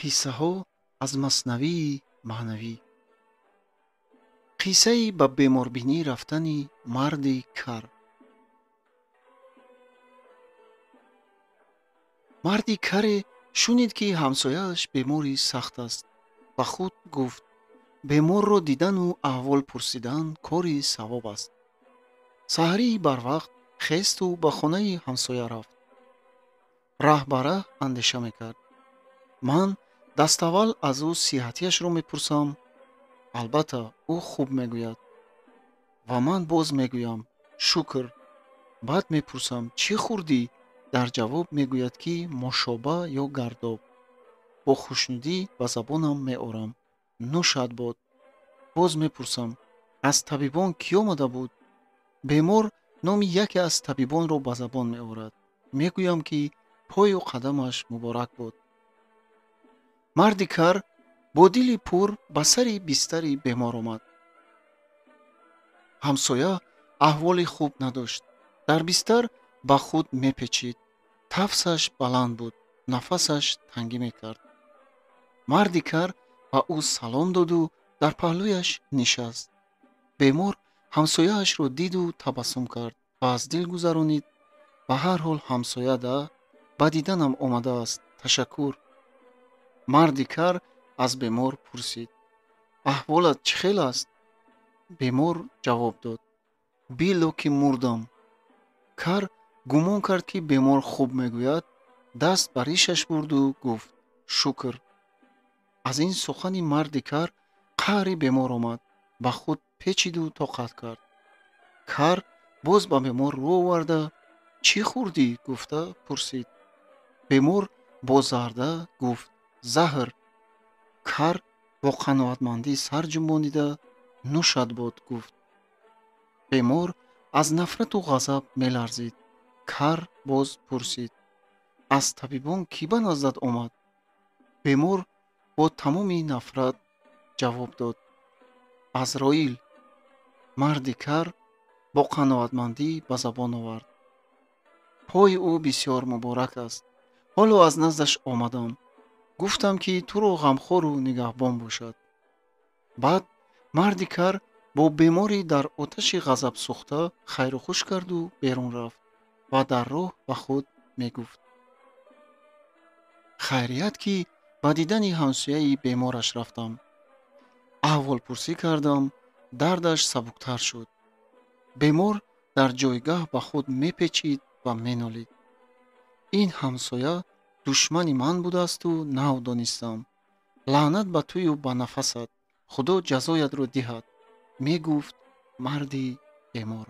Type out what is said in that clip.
Қиссаҳо аз Маснавии маънавӣ. Қиссаи ба беморбинӣ рафтани марди кар. Марди каре шунид, ки ҳамсояаш бемори сахт аст. Ба худ гуфт: беморро дидану аҳвол пурсидан кори савоб аст. Саҳарии барвақт хесту ба хонаи ҳамсоя рафт. Раҳ ба раҳ андеша мекард: ман даставвал аз ӯ сиҳатияшро мепурсам. Албатта, ӯ хуб мегӯяд. Ва ман боз мегӯям: шукр. Баъд мепурсам: чӣ хӯрдӣ? Дар ҷавоб мегӯяд, ки мошоба ё гардоб. Бо хушнудӣ ба забонам меорам: нӯшат бод. Боз мепурсам: аз табибон кӣ омада буд? Бемор номи яке аз табибонро ба забон меорад. Мегӯям, ки пою қадамаш муборак бод. Марди кар бо дили пур ба сари бистари бемор омад. Ҳамсоя аҳволи хуб надошт. Дар бистар ба худ мепечид. Тафсаш баланд буд, нафасаш тангӣ мекард. Марди кар ба ӯ салом доду дар паҳлӯяш нишаст. Бемор ҳамсояашро диду табассум кард ва аз дил гузаронид: ба ҳар ҳол ҳамсоя да ба диданам омадааст, ташаккур. Марди кар аз бемор пурсид: аҳволат чӣ хел аст? Бемор ҷавоб дод: било ки мурдам. Кар гумон кард, ки бемор хуб мегӯяд, даст ба ришаш бурду гуфт: шукр. Аз ин сухани марди кар қаҳри бемор омад, ба худ печиду тоқат кард. Кар боз ба бемор рӯ оварда: чӣ хӯрдӣ? Гуфта пурсид. Бемор бо зарда гуфт: заҳр. Кар бо қаноатмандӣ сар ҷунбонида: нӯшат бод гуфт. Бемор аз нафрату ғазаб меларзид. Кар боз пурсид: аз табибон кӣ ба наздат омад? Бемор бо тамоми нафрат ҷавоб дод: Азроил. Марди кар бо қаноатмандӣ ба забон овард: пои ӯ бисёр муборак аст. Ҳоло аз наздаш омадам. Гуфтам, ки туро ғамхору нигаҳбон бошад. Баъд марди кар бо бемори дар оташи ғазаб сӯхта хайру хуш карду берун рафт ва дар роҳ ба худ мегуфт: хайрият, ки ба дидани ҳамсояи бемораш рафтам. Аҳволпурсӣ кардам, дардаш сабуктар шуд. Бемор дар ҷойгаҳ ба худ мепечид ва менолид: ин ҳамсоя душмани ман будаасту нав донистам. Лаънат ба тую ба нафасат, Худо ҷазоятро диҳад, мегуфт марди бемор.